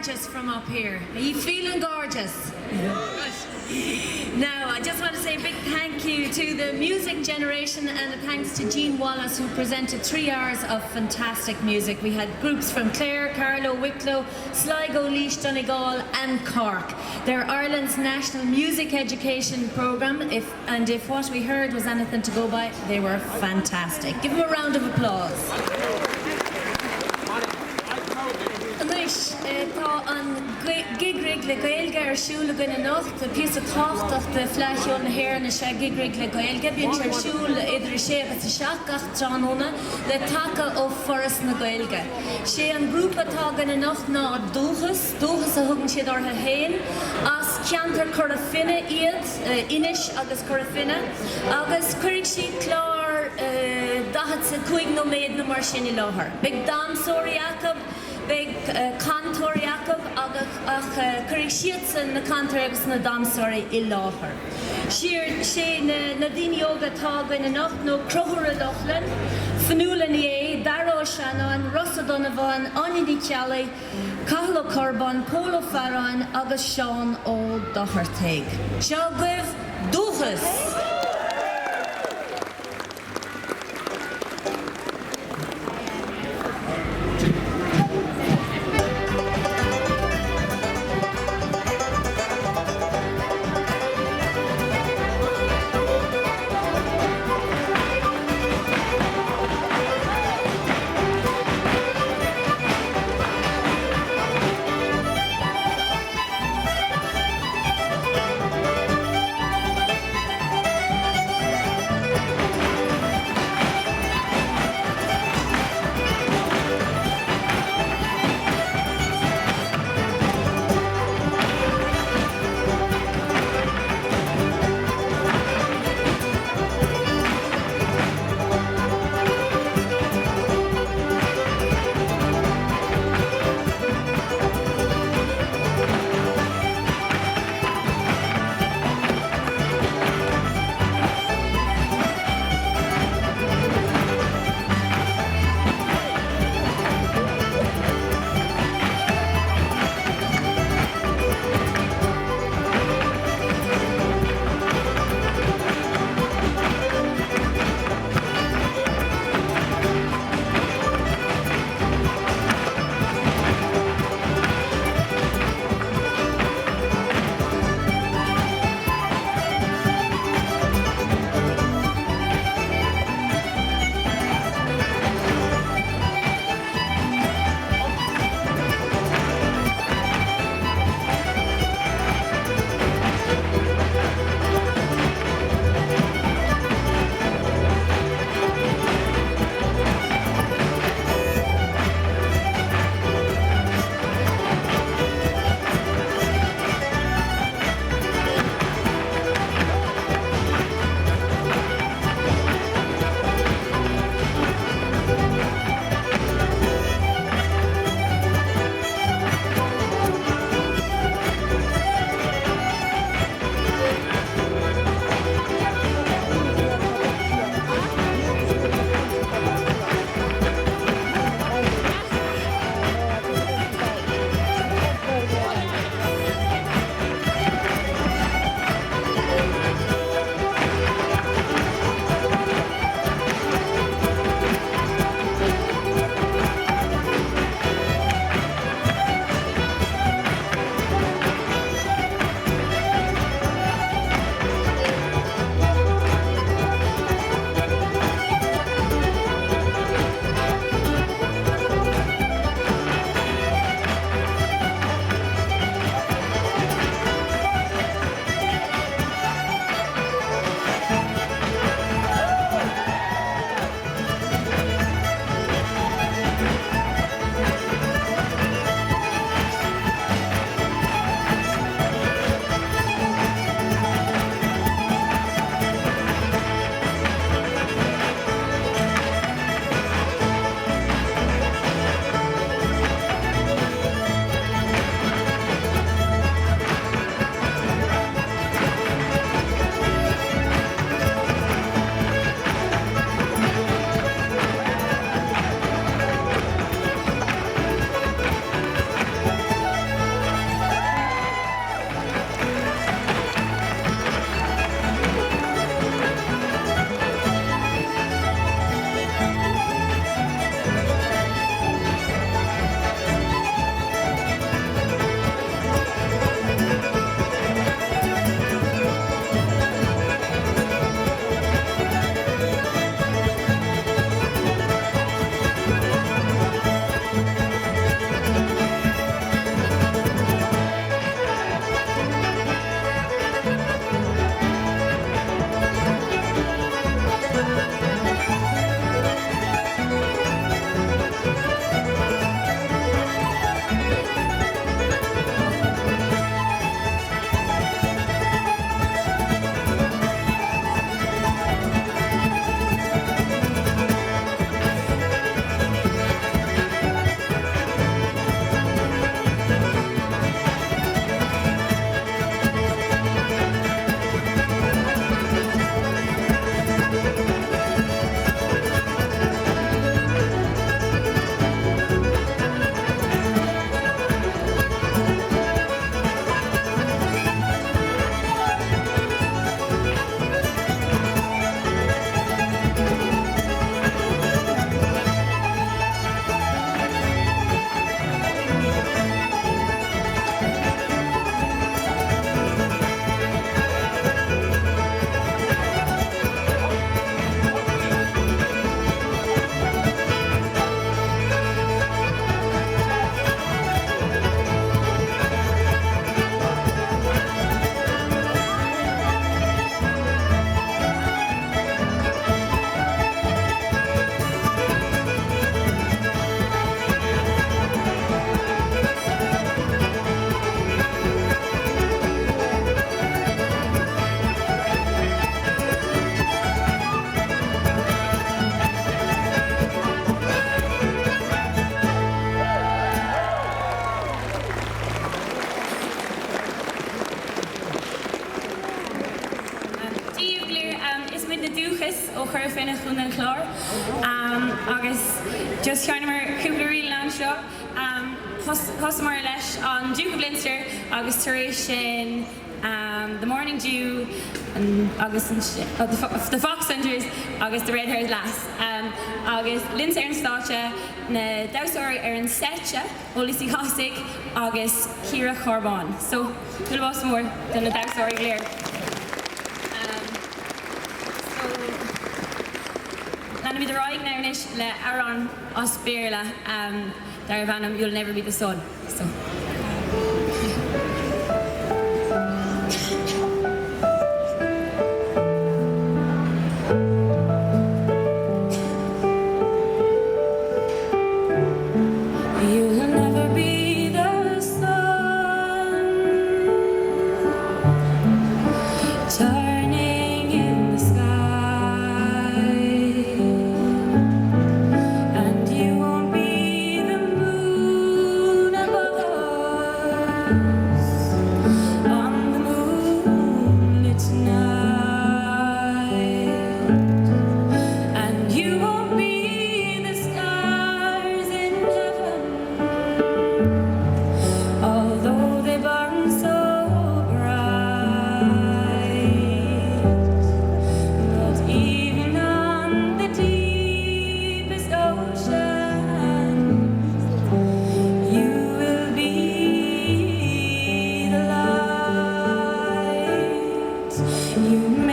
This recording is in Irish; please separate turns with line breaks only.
gorgeous from up here. Are you feeling gorgeous? Now, I just want to say a big thank you to the music generation and a thanks to Jean Wallace who presented three hours of fantastic music. We had groups from Clare, Carlow, Wicklow, Sligo, Laois, Donegal and Cork. They're Ireland's national music education programme if, and if what we heard was anything to go by, they were fantastic. Give them a round of applause. Anois, tá an Gig Rig le Gaeilge ar siúl againn anocht. Píosa tábhachtach de Fleadh Cheoil na hÉireann is ea Gig Rig le Gaeilge. Bíonn sé ar siúl idir 6 agus 7 gach tráthnóna le taca ó Foras na Gaeilge. Sé an grúpa atá againn anocht ná Dúchas, Dúchas a thugann siad orthu féin. As ceantar Chora Finne iad, Inis agus Cora Finne, agus cuirfidh siad clár 45 nóiméad nó mar sin i láthair. Beidh damhsóirí acu, beidh cainteoirí acu agus ach cuirfidh siadsan na cainteoirí agus na damhsóirí i láthair. Sé na daoine óga atá againn anocht nó Conchúr Ó Lochlainn, Fionnuala Ní Aodha, Dara Ó Seanáin, Ros Ó Donnabháin, Áine Ní Cheallaigh, Cathal Ó Corbáin, Pól Ó Fearáin agus Seán Ó Dochartaigh. Seo agaibh Dúchas!
Ealaíona Chontae an Chláir agus just sheinneamar cúpla ríl anseo. Thosaíomar leis an Duke of Leinster agus tar éis sin The Morning Dew agus The Fox Hunters agus The Red Haired Lass. Agus liomsa ar an stáitse na damhsóirí ar an seite ó Lios Uí Chathasaigh agus Ciara Chárbáin. So, bualadh bos mór do na damhsóirí go léir. So, leanfaimid ar aghaidh now anois le amhrán as Béarla darbh ainm You'll Never Be The Sun. So. You'll never be the sun Turning in the sky And you won't be the moon above us On the moonlit night And you won't be the stars in heaven Although they burn so bright But even on the deepest ocean You will be the light You